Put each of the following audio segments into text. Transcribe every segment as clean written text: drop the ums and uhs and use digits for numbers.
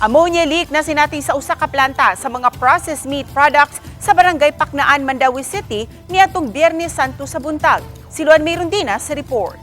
Ammonia leak na sinati sa usa ka planta sa mga processed meat products sa Barangay Paknaan, Mandaue City niadtong Biyernes Santo sa buntag. Si Luan Mirondina sa report.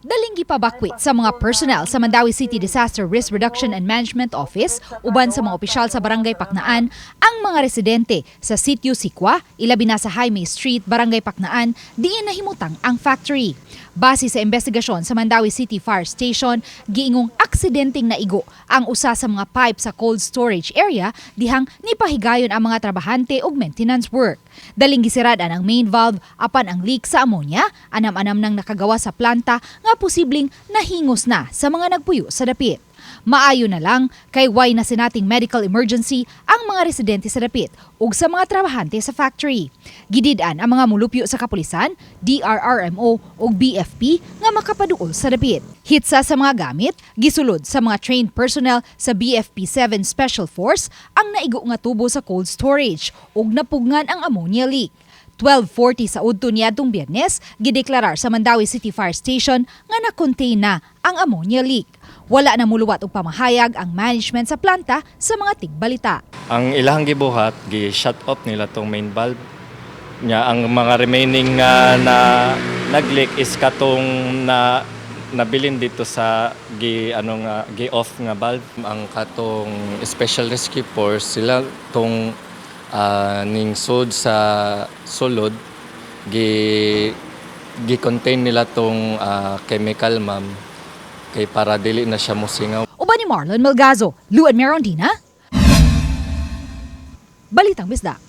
Daling gipabakwit sa mga personnel sa Mandaue City Disaster Risk Reduction and Management Office uban sa mga opisyal sa Barangay Paknaan ang mga residente sa Sitio Sikwa, ilabi na sa Jaime Street, Barangay Paknaan, diin nahimutang ang factory. Base sa investigasyon sa Mandaue City Fire Station, giingong aksidenteng naigo ang usa sa mga pipe sa cold storage area dihang nipahigayon ang mga trabahante og maintenance work. Daling gisirad-an ang main valve apan ang leak sa ammonia, anam-anam nang nakagawa sa planta nga posibleng nahingos na sa mga nagpuyo sa dapit. Maayo na lang kay way nasinating medical emergency ang mga residente sa dapit ug sa mga trabahante sa factory. Gidid-an ang mga mulupyo sa kapulisan, DRRMO ug BFP nga makapaduol sa dapit. Hitsa sa mga gamit, gisulod sa mga trained personnel sa BFP 7 Special Force ang naigo nga tubo sa cold storage ug napugngan ang ammonia leak. 12:40 sa udto niadtong Biyernes, gideklarar sa Mandaue City Fire Station nga na-contain na ang ammonia leak. Wala na muluwat og pamahayag ang management sa planta sa mga tigbalita. Ang ilahang gibuhat, gi-shut off nila tong main valve. Nya ang mga remaining nga na nag-leak is katong na nabilin dito sa gi ano nga gi off nga valve. Ang katong Special Rescue Force, sila tong ning sud sa sulod, gi gi contain nila tong chemical, ma'am, kay para dili na siya mosingaw. Uban ni Marlon Melgazo, Luan Merondina, Balitang Bisdak.